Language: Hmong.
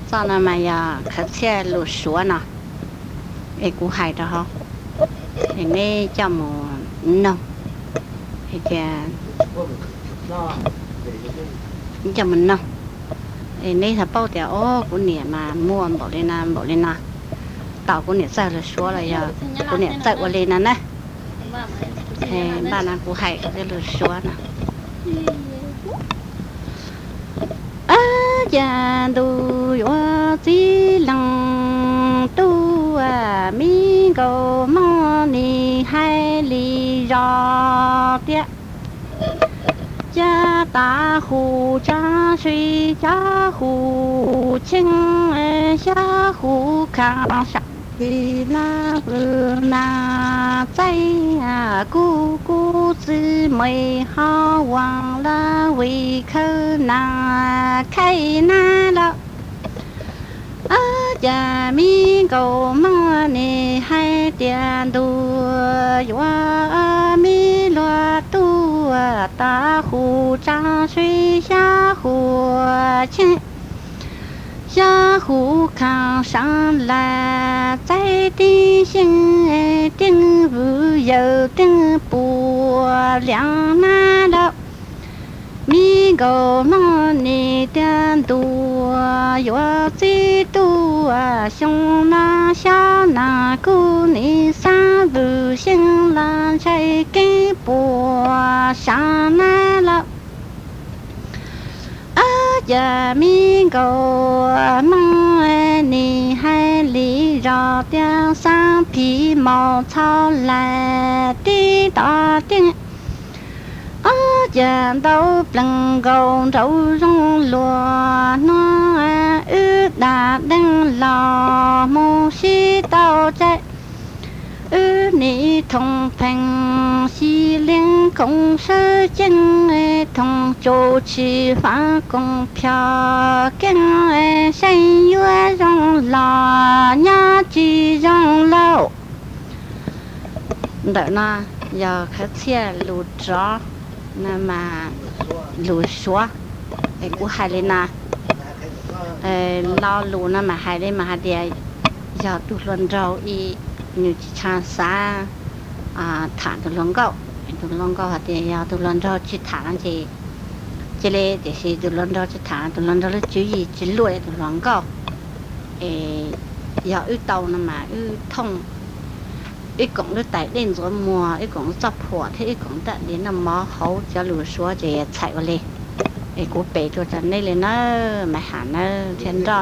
Txoj no mas yog khawv txhiaj lus Suav no, es kuv hais rau hauv, es neb coj mus noog, es tias coj mus noog, es neb thiaj paub tias, o, kuv niam mas muaj npaum li no npaum li no, tau kuv niam txawj lus Suav los yog kuv niam txawj ua li no na. Npaj no kuv hais lus Suav no. Ab, cas ntuj yuav txiv leej tuaj, mi nkaus mog nim hais li zos tias, cas tav hu tsab sib, xya hu cheej, xya hu kha sa, li na, na, txaij kuv kuv txwj me ho uas lawv vis khawb na, khaij na lawm. Ab, cas mi nkaus mog nim hais tias ntuj yuav mi luag tuaj, tav hu tsab sib, xya hu cheej, xya hu kha sa, lawv txaij tib xyeej, tieej vwm yawm tieej puas lias na lawm. Mi nkaus mog nim tias ntuj yuav txiv tuaj, xyoo no xya na kuv nim xav vwm xyeej, lawv ntshai keeb puas sa na lawm. Ab, cas mi nkaus mog nim hais li zos tias, xab phiv maum txhos lais tib tod tieej, ob, cas ntau plees nkaus nraug zoo luag, hnub wb dag deej los mus sib tau tsaim, wb nim thoom pheej xyi liab koom sawb ceeb, thoom tsaus tsis fav koom phios keej, seej yuav zoo los nyob tsis zoo lauj. Ntawm no yog khawv txhiaj lus rov, no mas lus Suav, es kuv hais li no. Lo lus no mas hais li mas hais tias yog tus hluas nraug ib, nws tsis tshua xav tham tus hluas nkauj, tus hluas nkauj hais tias yog tus hluas nraug tsis tham no ces cia li, tiam sis tus hluas nraug tsis tham, tus hluas nraug lub tswv yim tsis luaj li tus hluas nkauj. Es yog wb tau no mas wb thooj, wb koom lub tais dej ntxuav muag, wb koom lub txoj phuam thiab wb koom ntaj diav noj mov hauv cov lus Suav ces txhais ua li. Es kuv pem rau cov nej li nawb, Maiv Ham nawb thiab nroj.